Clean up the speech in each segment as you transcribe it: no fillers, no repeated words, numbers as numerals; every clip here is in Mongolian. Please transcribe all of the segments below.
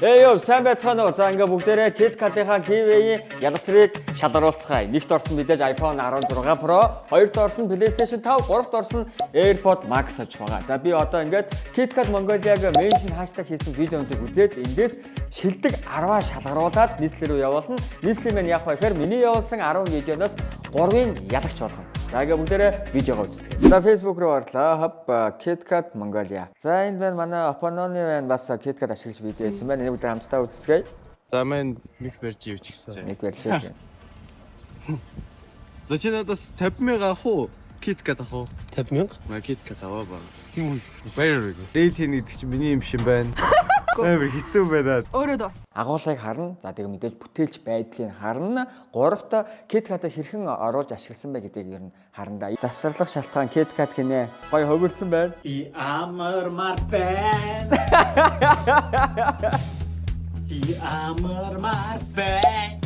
Эй ёо, сайн байцгаана уу? За, ингээ бүгдээрээ KitKat-ийнхаа giveaway-ийн ялгсрыг шалгаруулцгаая. Нэгт орсон мэдээж iPhone 16 Pro, хоёрт орсон PlayStation 5, гуравт орсон AirPod Max очих байгаа. За, би одоо ингээд KitKat Mongolia-г mention hashtag хийсэн видеонуудыг үзээд эндээс шилдэг 10-аа шалгаруулад нийслэл рүү явуулна. Нийслэлийн маань яах вэ гэхээр миний явуулсан 10 видеоноос 3-ыг ялагч болгоно. За, ингээ бүгдээрээ видеогоо үзцгээе. За, Facebook руу орлоо. Хоп, KitKat Mongolia. За, энд байна, манай Опаноны байна, бас KitKat ашиглаж видео хийсэн байна. Энийг бүгдээ хамтдаа үзцгээе. За, маань мих барьж явчих гэсэн. Нэг барьлаа. За, чи надаас 50 мянга авах уу? KitKat авах уу? 50 мянга? Маа, KitKat аваа ба. Тийм үү? Баяр. Reel хийнэ гэдэг чинь миний юм шин байна. Амар хэцүү байна. Өөрөө дуус. Агуулгыг харна. За, тэгээ мэдээж бүтээлч байдлыг харна. Гуравт KitKat-а хэрхэн оруулж ашигласан бэ гэдгийг ер нь харна да. Завсарлах шалтгаан KitKat гинэ. Гоё хөгөрсөн байна. Би амармаар байна. Би амармаар байна.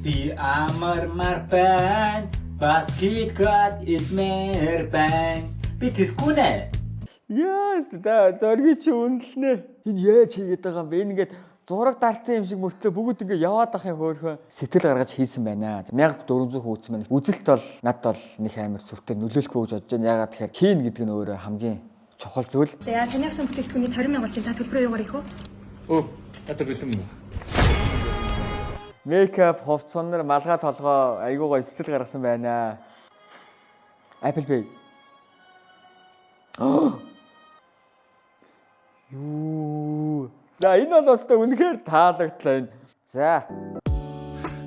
Би амармаар байна. Бас KitKat идмээр байна. Би тэскүнэ. Яас да, зориг чи үнэлнэ. Энэ яаж хийгээд байгаа юм бэ? Энэ ингээд зураг дарцсан юм шиг мөртлөө бүгд ингээд яваад ах юм, хөөхөн. Сэтгэл гаргаж хийсэн байна. 1400 хүн үзсэн байна. Үзэлт бол надад бол нэг амар сүртэй нөлөөлөхгүй гэж бодож байна. Яагаад тэгэхээр хийн гэдэг нь өөрөө хамгийн чухал зүйл. За, таны авсан бүтээгдэхүүний 20 мянга чинь та төлбөрөө юугаар хийх вэ? Өө, надад бэлэн мөн. Makeup, хувц сунар, малгай толгой, айгуу гоё сэтгэл гаргасан байна. Apple Pay. Аа. Юу. За, энэ бол өстой үнэхээр таалагдлаа энэ. За.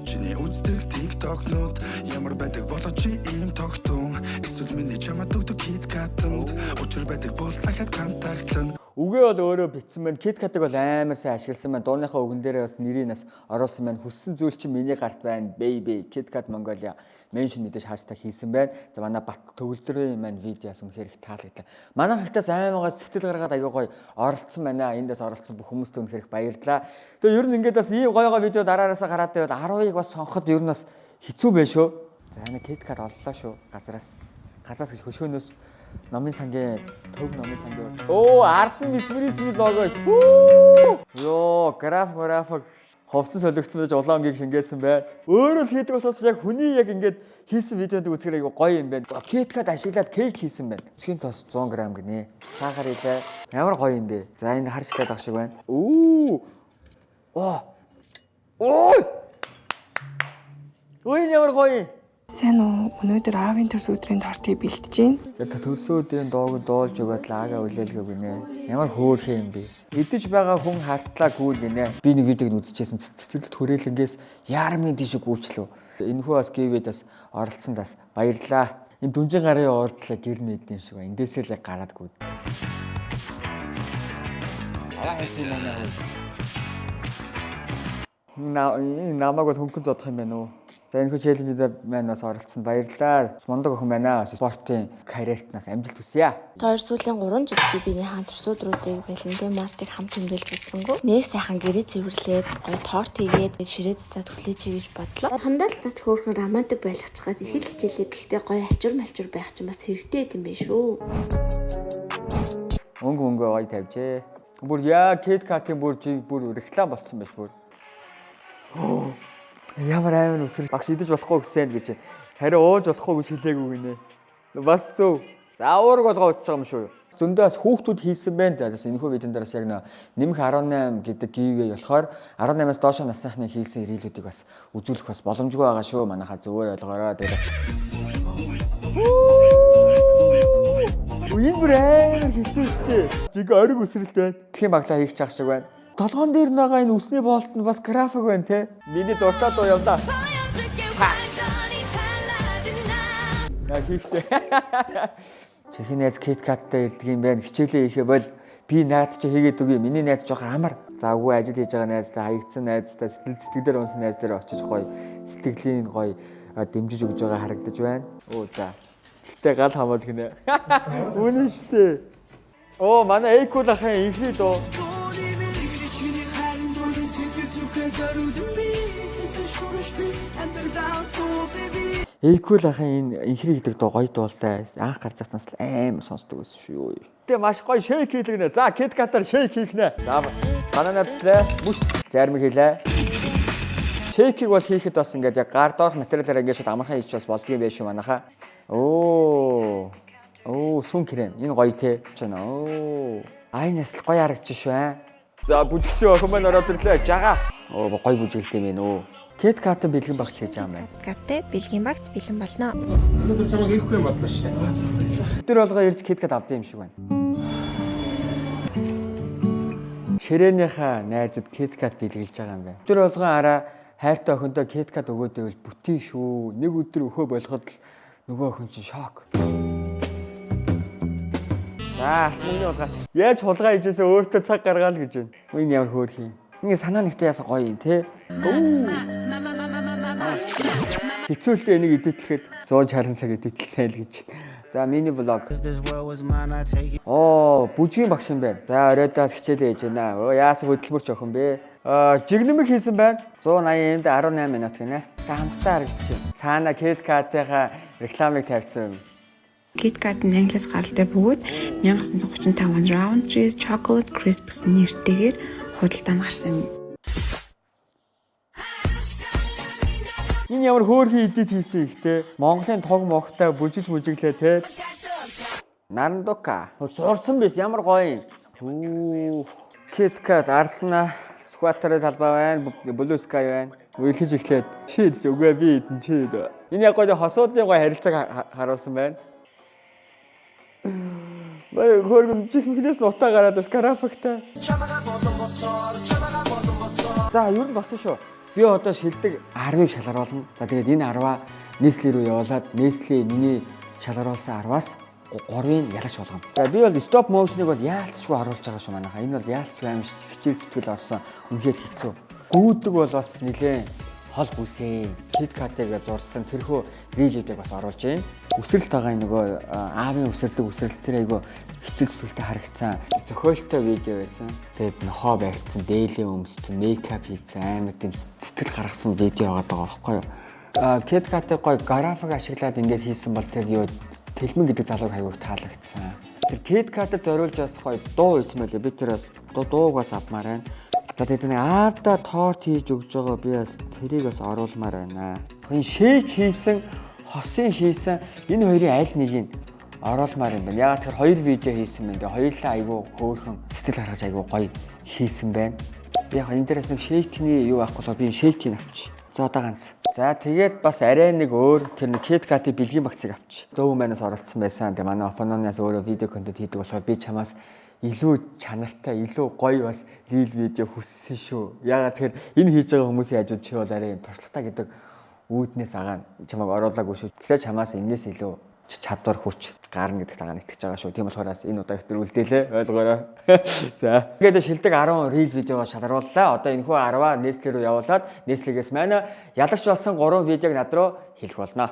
Чиний үздэг TikTok-нууд ямар байдаг болоо, чи ийм тогтун? Эсвэл миний чамд өгдөг KitKat-анд учир байдаг бол дахиад контактлан. Үгээ бол өөрөө бичсэн байна. KitKat-ыг бол амар сайн ашигласан байна. Дууныхаа үгэн дээрээ бас нэрийг нас оруулсан байна. Хүссэн зүйл чинь миний гарт байна. Baby KitKat Mongolia mention мэдээж hashtag хийсэн байна. За, манай Бат төгөлдрийн маань видеоас үнэхээр их таалагдлаа. Манай хагтаас аймагаас сэтгэл гаргаад аягүй гоё оролцсон байна. Эндээс оролцсон бүх хүмүүстээ үнэхээр их баярлалаа. Тэгээ ер нь ингээд бас ийм гоё гоё видео дараараасаа гараад байвал 10-ыг бас сонгоход ер нь бас хэцүү байх шүү. За, нэг KitKat оллоо шүү газраас. Газаас гэж хөшөөнөөс, номын сангийн, төв номын сангийн. Оо, ард нь мисмэрисми лого ш. Фүү! Йоо, график хувцас солигдсон байж улаан өнгийг шингээсэн бай. Өөрөө л хийдэг болохоос яг хүний яг ингээд хийсэн видеонд үзэхээр айгу гоё юм байна. KitKat ашиглаад кейк хийсэн байна. Өсгийн тос 100 г гинэ. Сахар хийлээ. Ямар гоё юм бэ? За, энэ харж тадаг шиг байна. Үү! Оо! Ой! Ой, энэ ямар гоё юм. Сайн уу? Өнөөдөр аавын төрс өдрийн тортыг бэлтэж байна. Яг та төрсөн өдрийн дууг дуулж өгөөд лага үлээлгүй гинэ. Ямар хөөрхөн юм бэ? Идэж байгаа хүн хартлаа гүйл гинэ. Би нэг видеог нь үзчихсэн. Цэцэрлэгт хүрээлэнгээс яармын тийш гүйчлөө. Энэхүү бас giveaway бас оролцсон бас баярлаа. Энэ дүнжин гарын уурдлаа гэр нийт юм шиг байна. Эндээсээ л яг гараад гүйд. Аа, хайсан манай хөө. Намайг бол хөнгөн зодох юм байна уу? За, энэ хүү challenge д маань бас оролцсонд баярлалаа. Мундаг охин байна. Спортын карьертнаас амжилт хүсье. Хоёр сүүлийн 3 жил би биенийхээ төрсөн өдрүүдийг, Valentine Mart-ыг хамт тэмдэглэж үзсэнгүү. Нэг сайхан гэрээ цэвэрлээд, гоё торт хийгээд, ширээ засаад хүлээж гэж бодлоо. Хандал бас хөөрхөн романтик байлгачихгаас их л хичээлээ, гэхдээ гоё альчуур малчур байх чинь бас хэрэгтэй юм байна шүү. Өнгө өнгө гоё тавьжээ. Бүр яа, KitKat-ийн бүр жиг бүр реклам болцсон байж бүр. Ямар амар үсрэл, багш идэж болохгүй гэсэн гэж. Харин ууж болохгүй гэж хэлээгүй гинэ. Бас зөв. За, уург болгоо уучж байгаа юм шүү. Зөндөө бас хүүхдүүд хийсэн байна. За, бас энэхүү видеон дээрээс яг нэмэх 18 гэдэг giveaway болохоор 18-аас доош насныхны хийсэн reel үүдийг бас үзүүлэх бас боломжгүй байгаа шүү. Манайхаа зөвөр ойлгоорой. Тэгээд энэ бүр амар хэцүү шүү дээ. Жиг ориг үсрэлт байна. Тхийн баглаа хийх чах шиг байна. Толгоон дээр байгаа энэ үсний боолт нь бас график байна те. Миний дуртай дуу явлаа. Яа хийхтэй. Чихний найз KitKat-тай ирдэг юм байна. Хичээлээ хийхээ бол би наад чи хийгээд өгье. Миний найз жоохон амар. За, үгүй, ажил хийж байгаа найзтай, хаягдсан найзтай, сэтгэл сэтгэлээр унсан найз дээр очиж гоё сэтгэлийн гоё дэмжиж өгж байгаа харагдаж байна. Оо, за. Гэтэ гал хамаад гинэ. Үнэн шүү дээ. Оо, манай Эйкул ахын инхний дуу. Эйкул ахын энэ инхри гэдэг дуу гоё дуултай. Анх гарч ирснаас л амар сонсдог байсан шүү. Тэгээ маш гоё shake хийлгэнэ. За, KitKat-аар shake хийхнэ. За, банана бислээ. Мүс зармиг хийлээ. Shake-ийг бол хийхэд бас ингээд яг гар доорх материалаар ингээд шууд амархан хийж бас болдгийм байх шүү манайхаа. Оо. Оо, сүүн крем. Энэ гоё те. Чана. Оо. Ай нас л гоё харагдчих шүү аа. За, бүжигч охин маань ороод ирлээ. Жага. Оо, гоё бүжиглдэм байх нөө. KitKat бэлгэн багц хийж байгаа юм байна. KitKat-тэй бэлгийн багц бэлэн болно. Өнөөдөр чамайг ирэхгүй юм бодлоо шүү дээ. Өдөр болгоо ирж KitKat авдаг юм шиг байна. Ширээнийхээ найзад KitKat бэлгэлж байгаа юм байна. Өдөр болгон араа хайртай охиндоо KitKat өгөөд байвал бүтэн шүү. Нэг өдөр өхөө болоход л нөгөө охин чинь шок. За, мөнгөний хулгайч. Яаж хулгай хийжээсээ өөртөө цаг гаргаал гэж байна. Энэ ямар хөөрхий. Ингээ санаа нэгтэй яасан гоё юм те. Хэцүүлдэ энийг edit лэхэд 160 цаг edit лсэн л гэж. За, mini vlog. Оо, бүжгийн багш юм байна. За, оройдоос хичээлээ хийж байна. Өө, яасан хөдөлмөрч охин бэ? Аа, жигнэмэг хийсэн байна. 180-нд 18 минут гинэ. Та хамтдаа харагдчих юм. Цаана KitKat-ийнхаа рекламыг тавьсан. KitKat нь англиас гаралтай бөгөөд 1935 онд Rowntree's Chocolate Crisp гэсэн нэртэйгээр худалдаанд гарсан юм. Энэ ямар хөөрхөн edit хийсэн их те. Монголын тог могтой бүжиж мүжиглээ те. Нарандука. Зурсан биш ямар гоё юм. Хүү. KitKat ардна Сүхбаатарын талбай байна, Blue Sky байна. Үерхэж эхлээд чи үгүй би идэн чи. Энэ яг гоё хосуудын гоё харилцааг харуулсан байна. Бай хөөргөн чихмхнээс нутаа гараад бас графиктай. За, ер нь болсон шүү. Би одоо шилдэг 10-ыг шалгаруулна. За, тэгээд энэ 10-аа Nestle рүү явуулаад Nestle миний шалгаруулсан 10-аас 3-ыг ялагч болгоно. За, би бол stop motion-ыг бол яалтчгүй оруулж байгаа шүү манайхаа. Энэ бол яалтчгүй аим хичээл зүтгэл орсон. Үнэхээр хэцүү. Гүйдэг бол бас нэлээд хол бүсээ. KitKat-ыг зурсан тэрхүү reel-үүдийг бас оруулж байна. Үсрэлт байгаа энэ нөгөө аавын үсэрдэг үсрэлт тэр айгу хичээл зүтгэлтэй харагдсан. Зохиолтой видео байсан. Тэгээд нохоо барьцсан, дээлээ өмссөн, makeup хийсэн, амар тийм сэтгэл гаргасан видео байгаа даа байхгүй юу? KitKat-ыг гоё график ашиглаад ингээд хийсэн бол тэр юу Тэлмэн гэдэг залууг аягүй таалагдсан. Тэр KitKat-д зориулж бас гоё дуу хийсэн байлээ. Би тэр бас дууг бас авмаар байна. За, тэгээд нэг аавда торт хийж өгч байгаа, би бас тэрийг бас оруулмаар байна. Энэ shake хийсэн, хосын хийсэн энэ хоёрын аль нэг нь оруулмаар юм байна. Яагаад тэр хоёр видео хийсэн байна. Тэгээ хоёулаа айгүй хөөрхөн сэтгэл гаргаж айгүй гоё хийсэн байна. Би яг энэ дээрээс нэг shake ний юу байхгүй болохоор би shake ийг авчих. За, одоо ганц. За, тэгээд бас арай нэг өөр тэр нэг KitKat-ийн бэлгийн багцыг авчих. Дөө манаас оролцсон байсан. Тэгээ манай оппононоос өөрөө видео контент хийдэг болохоор би чамаас илүү чанартай, илүү гоё бас reel видео хүссэн шүү. Яагаад тэгэхээр энэ хийж байгаа хүмүүсийн хажууд чи бол арай юм туршлагатай гэдэг үүднээс агаан чамайг оруулаагүй шүү. Тэгэхээр чамаас энэс илүү чадвар хүч гарна гэдэгт агаа итгэж байгаа шүү. Тийм болохоор бас энэ удаа ихтер үлдээлээ. Ойлгоорой. За. Ингээд шилдэг 10 reel видеого шалгарууллаа. Одоо энэхүү 10-аа Nestle рүү явуулаад Nestle-гээс маань ялагч болсон 3 видеог над руу хэлэх болно.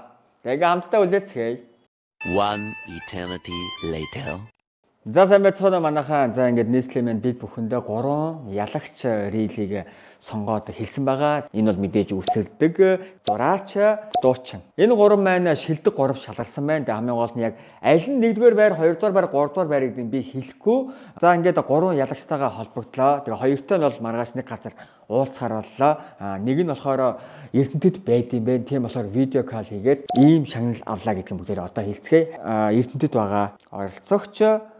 Тэгээ ингээ хамтдаа үлдээцгээе. One eternity later. За, сайн байцгаана уу манайхаа. За, ингээд Nestle маань бид бүхэндээ 3 ялагч reel ийг сонгоод хэлсэн байгаа. Энэ бол мэдээж үсэрдэг, зураач, дуучин. Энэ гурван маань шилдэг гурав шалгарсан байна. Тэгээ хамгийн гол нь яг аль нь нэгдүгээр байр, хоёрдугаар байр, гуравдугаар байр гэдэг нь би хэлэхгүй. За, ингээд гурван ялагчтайгаа холбогдлоо. Тэгээ хоёртой нь бол маргааш нэг газар уулзахаар боллоо. А нэг нь болохоор Эрдэнэтэд байд юм байна. Тийм болохоор video call хийгээд ийм шагнал авлаа гэдэг нь бүгдээр одоо хэлцгээе. А Эрдэнэтэд байгаа оролцогч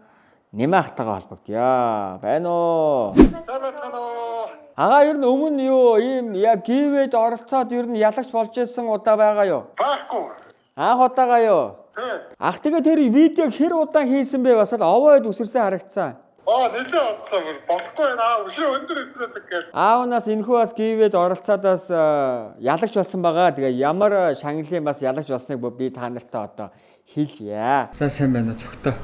Нэмэ ахтайгаа холбогдъё. Байна уу? Сайн байцгаана уу? Агаа, ер нь өмнө юу ийм яг giveaway д оролцоод ер нь ялагч болж исэн удаа байгаа юу? Байхгүй. Анх удаага юу? Тий. Ах, тэгээ тэр видеог хэр удаан хийсэн бэ? Бас л овоод үсэрсэн харагдсан. Аа, нэлээд удсан бүр болохгүй байна. Өшөө өндөр өсрөөдөг гэл. Аавнаас энэхүү бас giveaway д оролцоод бас ялагч болсон байгаа. Тэгээ ямар шагналын бас ялагч болсныг би та нартай одоо хэлье. За, сайн байна уу, цогтой?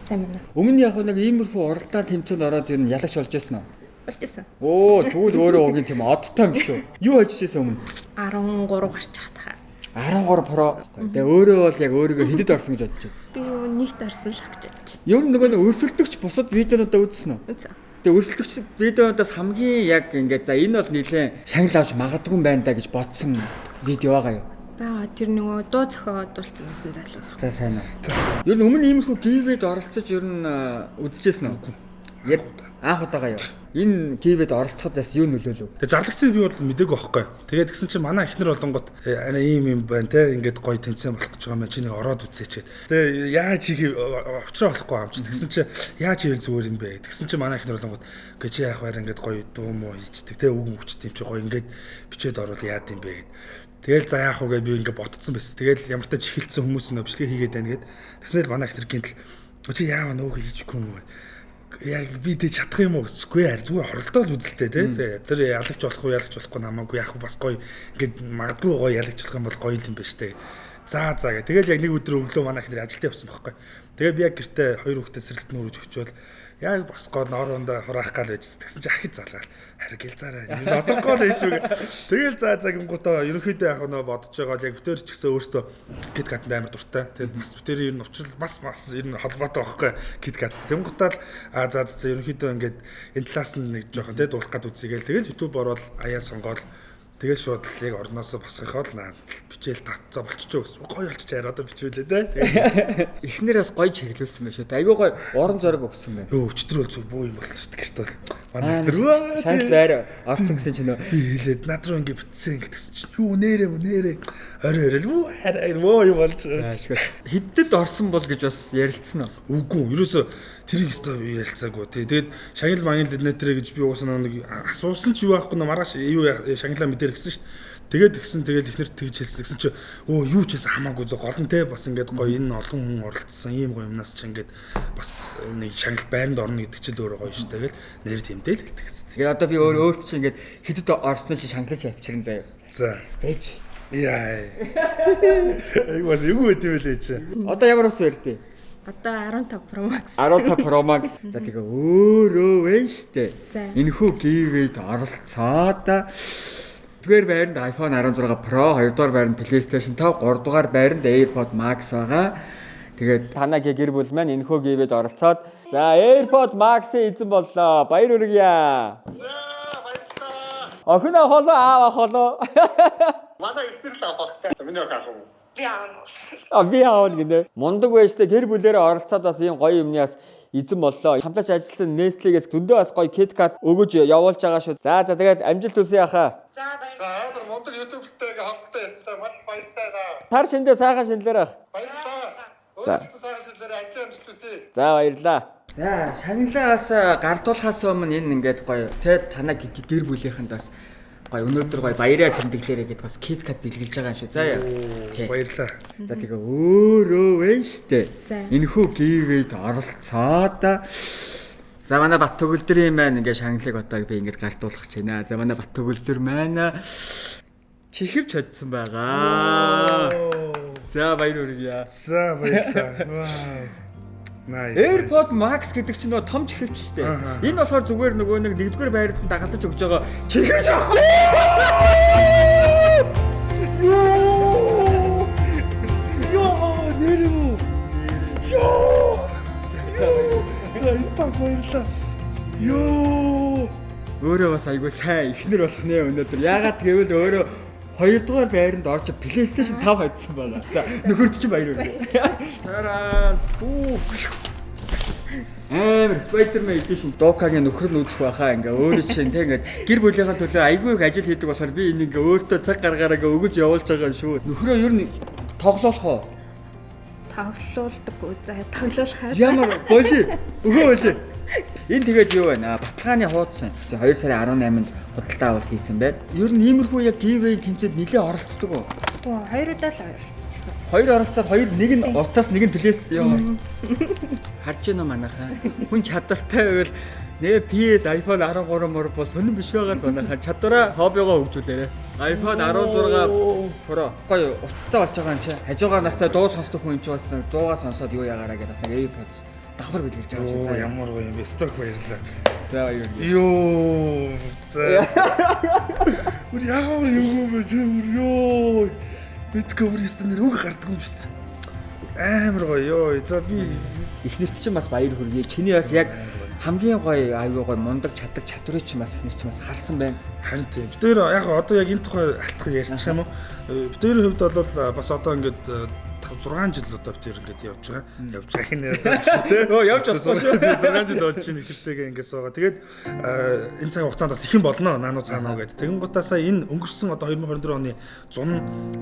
Сайн байна. Өмнө яг нэг иймэрхүү уралдаан тэмцээнд ороод ер нь ялагч болж байсан уу? Болж исэн. Оо, тэгвэл өөрөө угийн тийм одтой юм шүү. Юу хийж ирсэн өмнө? 13 гарч чатах. 13 Pro. Тэгээ өөрөө бол яг өөрийгөө хэдэд орсон гэж бодож байна? Би юу нэгт орсон л ах гэж бодож байна. Ер нь нөгөө нэг өрсөлдөгч бусад видеонуудаа үзсэн үү? Үзсэн. Тэгээ өрсөлдөгч видеонуудаас хамгийн яг ингээд за энэ бол нэлээд шагнал авч магадгүй юм байна да гэж бодсон видео байгаа юу? Бага тэр нөгөө дуу зохиогоод дуулсан байсан залуу. За сайн уу. Ер нь өмнө иймэрхүү giveaway-д оролцож ер нь үзчихсэн үү? Яг анх удаага юу. Энэ giveaway-д оролцоход бас юу нөлөөлөв? Тэгээ зарлагдсан би бол мдэггүй байхгүй. Тэгээд тэгсэн чинь манай эхнэр болонгот ана ийм юм байна те ингээд гоё тэмцээн болох гэж байгаа юм чи нэг ороод үзээч гэд. Тэгээ яаж хийх учраа болохгүй юм чи. Тэгсэн чинь яаж хийвэл зүгээр юм бэ? Тэгсэн чинь манай эхнэр болонгот гэ чи яах вэ ингээд гоё дуу муу хийждэг те үг мөгчд юм чи гоё ингээд бичээд орвол яад юм бэ гэд. Тэгэл за яах вэ гэж би ингээд ботцсон байсан. Тэгэл ямар ч тач эхэлсэн хүмүүс нөө бичлэгээ хийгээд байна гэд. Тэгснээр манай эхнэр гинтл чи яава нөгөөх хийчихгүй юм уу? Яг би тэг чадах юм уу гэсэхгүй яар зүгээр оролдоол үзэлтэй тий. Тэр ялагч болох уу ялагч болохгүй намаагүй яах вэ бас гоё ингээд магадгүй гоё ялагч болох юм бол гоё юм байна штэ. За за гэ. Тэгэл яг нэг өдөр өглөө манай ихнэр ажилд явсан байхгүй. Тэгээ би яг гэртээ хоёр хүүхдээ сэрэлт нүүрж өгчөөл яг босгоод орондоо хураах гал байжсэн. Тэгсэн чи ахиж залгаал. Харин гэлзаарай. Ноцрохгүй л шүү. Тэгэл за за гингуудаа ерөнхийдөө яг нөө бодож байгаа бол яг битэр ч гэсэн өөртөө Kit Kat-нд амар дуртай. Тэгээд бас битэр ер нь учрал бас ер нь холбоотой байхгүй Kit Kat. Тэнгуудаа л а за за ерөнхийдөө ингээд энэ талаас нь нэг жоохон те дуулах гад үзье гээл. Тэгэл YouTube ороод аяа сонгоол. Тэгэл шууд л яг орноосоо босгохоо л наа бичээл тавцаа болчихоо гэсэн. Гоё болчих арай одоо бичүүлээ те. Тэгээд Эхнэр бас гоё чиглүүлсэн байх шүү. Айгүй гоё урам зориг өгсөн байна. Йоо өчтөр бол зүг буу юм боллоо шүү дээ. Гэрт бол манай эхнэр Шанал байр орсон гэсэн чинь нөө би хэлээд над руу ингэ битсэн гэтгсэн чинь юу нэрээ нэрээ орой орой л хараа мөө юм болж хэддэд орсон бол гэж бас ярилцсан уу? Үгүй ерөөсө тэрийг өстой ярилцаагүй тий. Тэгээд шагнал мангал нэтэрэ гэж би уусаа нэг асуусан ч юу байхгүй нөө маргааш юу шагналаа мэдэр гэсэн шүү дээ. Тэгээд тэгсэн тэгэл эхнэр тэгж хэлсэн гэсэн чи өө юу ч гэсэн хамаагүй зөв гол нь те бас ингээд гоё энэ олон хүн оролцсон ийм гоё юмнаас чи ингээд бас нэг шагнал байранд орно гэдэг чи л өөрөө гоё шүү дээ тэгэл нэр тэмдээл хэлдэг гэсэн. Тэгээд одоо би өөр өөрт чи ингээд хэддэд орсноо чи шагналж авчирэн заяа. За. Бэж. Яа. Айг бас юу гэв юм бэлээ чи. Одоо ямар ус ярьдээ? Одоо 15 Pro Max. 15 Pro Max. За тэгээ өөрөө вэ штэ. Энэхүү giveaway-д оролцоод 1-р байранд iPhone 16 Pro, 2-р байранд PlayStation 5, 3-р байранд AirPod Max байгаа. Тэгээд танагийн гэр бүл маань энэхүү giveaway-д оролцоод за AirPod Max-ийн эзэн боллоо. Баяр хүргье. За баярлалаа. Охин авах болоо, аав авах болоо. Манай эхнэр л авах хэрэгтэй. Миний охин авах юм. Би аавна. А би аавна гинэ. Мундаг байж та гэр бүлээрээ оролцоод бас ийм гоё юмны бас эзэн боллоо. Хамтарч ажилласан Nestle-гээс зөндөө бас гоё KitKat өгөж явуулж байгаа шүү. За за тэгээд амжилт хүсье ахаа. За баярлалаа. За амар мундаг YouTube-тэйгээ холбоотой ястай маш баяртай байна. Тар шиндээ сайхан шинэлэр ах. Баярлалаа. За. Өөрөөр сайхан шинэлээр ажлын амжилт хүсье. За баярлалаа. За шагналаас гардуулахаас өмнө энэ ингээд гоё тэ танаа гэр бүлийнхэнд бас гоё өнөөдөр гоё баяраа тэмдэглээрэй гэдээ бас KitKat бэлгэлж байгаа юм шүү. За яа. Баярлалаа. За тэгээ өөрөө вэ штэ. За. Энэхүү giveaway-д оролцоод за манай Бат төгөлдрийн маань ингээ шагналыг одоо би ингээд гардуулах гэж байна. За манай Бат төгөлдөр маань чихвч хоцсон байгаа. За баяр хүргье. За баярлалаа. Вау. Nice. AirPod Max гэдэг чинь нөгөө том чихвч штэ. Энэ болохоор зүгээр нөгөө нэг нэгдүгээр байранд дагалдаж өгч байгаа чихвч аахгүй. Йоо! Йоо, нэр юм уу? Йоо! За, стап баярлалаа. Йоо! Өөрөө бас айгүй сайн ихнэр болох нэ өнөөдөр. Яагаад гэвэл өөрөө хоёрдугаар байранд орж PlayStation 5 хоцсон байна. За нөхөрт чинь баяр хүргэе. Тараа түүх. Амар Spider-Man Edition Дукагийн нөхөр нь үзэх байхаа ингээ өөрөө чинь тэг ингээ гэр бүлийнхаа төлөө айгүй их ажил хийдэг болохоор би энэ ингээ өөртөө цаг гаргаараа ингээ өгөж явуулж байгаа юм шүү. Нөхрөө ер нь тоглоулах уу? Тоглоулдаггүй. За тоглоулахаар. Ямар боли өгөө боли. Энэ тэгээд юу байна? Баталгааны хуудас байна. 2 сарын 18-нд худалдаа авалт хийсэн байна. Ер нь иймэрхүү яг giveaway тэмцээнд нэлээд оролцдог уу? Үгүй хоёр удаа л оролцчихсон. Хоёр оролцоод хоёр нэг нь утаас нэг нь плейст ёо. Харж байна уу манайхаа? Хүн чадвартай байвал нэ PS iPhone 13 мөр бол сонирн биш байгааз манайхаа чадвараа хоббигоо хөгжүүлээрэ. iPhone 16 Pro гоё утастай болж байгаа юм чи. Хажуугаар настай дуу сонсдог хүн юм чи бас нэг дуугаа сонсоод юу ягаараа гэдэг бас нэг AirPods давхар бэлгэлж байгаа Йоо, шүү. ямар гоё юм бэ? Сток баярлалаа. За баяр. Йоо. За. Үр ямар юм бэ? Тэр ёо. Мэдгүй бүр ястан нэр үг гардаггүй юм шүү дээ. Амар гоё ёо. За би Эхнэрт чинь бас баяр хүргэе. Чиний бас яг Хамгийн гоё аюу гоё мундаг чаддаг чадварыг чи бас эхнэр чи бас харсан байна. Харин тийм. Бид хоёр яг одоо яг энэ тухай алтхыг ярьчих юм уу? Бид хоёрын хувьд бол бас одоо ингээд 5 6 жил одоо бид хоёр ингээд явж байгаа. Явж байгаа хин нэ тий. Өө явж болохгүй шүү. 6 жил болж чинь ихэртэйгээ ингээд суугаа. Тэгээд энэ цаг хугацаанд бас их юм болно. Наануу цаануу гэдэг. Тэгэн гутаасаа энэ өнгөрсөн одоо 2024 оны зун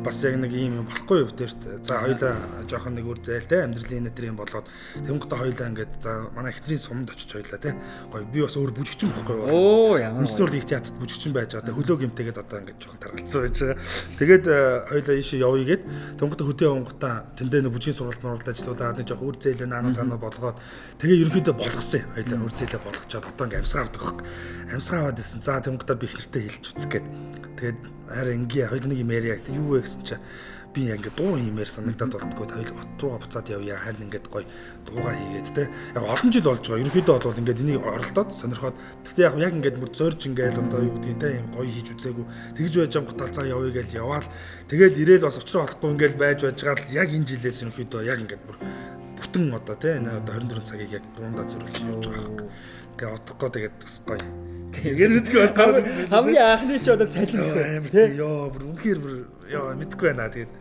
бас яг нэг ийм юм болохгүй бид хоёрт. За хоёлаа жоохон нэг үр зээл те амьдралын энэ төр юм болоод тэгэн гутаа хоёлаа ингээд за манай эхнэрийн суманд очиж хоёлаа те. Гоё би бас өөр бүжигчин бохгүй юу? Оо ямар. Үндэсний урлагийн театрт бүжигчин байж байгаа. Хөлөө гимтэйгээд одоо ингээд жоохон таргалцсан байж байгаа. Тэгээд хоёлаа ийшээ явъя гээд тэгэн гутаа хөдөө явангуудаа тэндээ нэг бүжгийн сургалт муралд ажиллаулаад нэг жоох үр зээлээ наануу цаануу болгоод тэгээ ерөнхийдөө болгосон юм. Хоёлаа үр зээлээ болгочоод одоо ингээд амьсгаа авдаг байхгүй. Амьсгаа аваад исэн. За тэгэн гутаа би эхнэртэй хэлж үзэх гээд. Тэгээд харин ингийн хоёлаа нэг юм ярья гэдэг. Юу вэ гэсэн чинь би ингээд дуу хиймээр санагдаад болтгоо хоёул бот руугаа буцаад явъя. Харин ингээд гоё дуугаа хийгээд те. Яг олон жил болж байгаа. Ерөнхийдөө бол ингээд энийг оролдоод сонирхоод гэхдээ яг ингээд бүр зорж ингээд одоо юу гэдгийг те юм гоё хийж үзээгүй. Тэгж байж байгаа гутал цаа явъя гэж яваал. Тэгэл ирээл бас учраа болохгүй ингээд байж байжгаад яг энэ жилээс ерөнхийдөө яг ингээд бүр бүтэн одоо те энэ одоо 24 цагийг яг дуундаа зориулж явж байгаа хэрэг. Тэгээ удахгүй тэгээд бас гоё. Тэгээд мэдгүй бас гараад хамгийн анхны чи одоо цалин амар тий ёо бүр үнэхээр бүр ёо мэдгүй байна. Тэгээд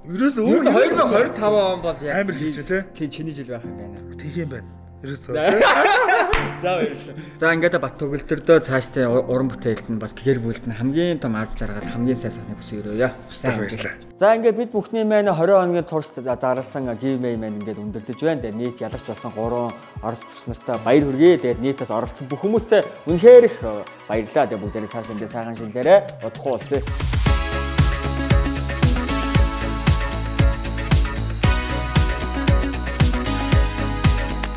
ерөөсөө өөр 2025 он бол яг амар хийж тий. Тий чиний жил байх юм байна. Тэх юм байна. Ерөөсөө. За баярлалаа. За ингээд Бат төгөлдрдөө цаашдаа уран бүтээлд нь бас гэр бүлд нь хамгийн том аз жаргал хамгийн сайн сайхныг хүсье өрөөе. Сайн баярлалаа. За ингээд бид бүхний маань 20 хоногийн турш зарласан giveaway маань ингээд өндөрлөж байна. Тэгээд нийт ялагч болсон 3 оролцогч нартай баяр хүргэе. Тэгээд нийт бас оролцсон бүх хүмүүстээ үнэхээр их баярлалаа. Тэгээд бүгдээрээ сар шиндээ сайхан шинэлээрээ удахгүй уулзъя.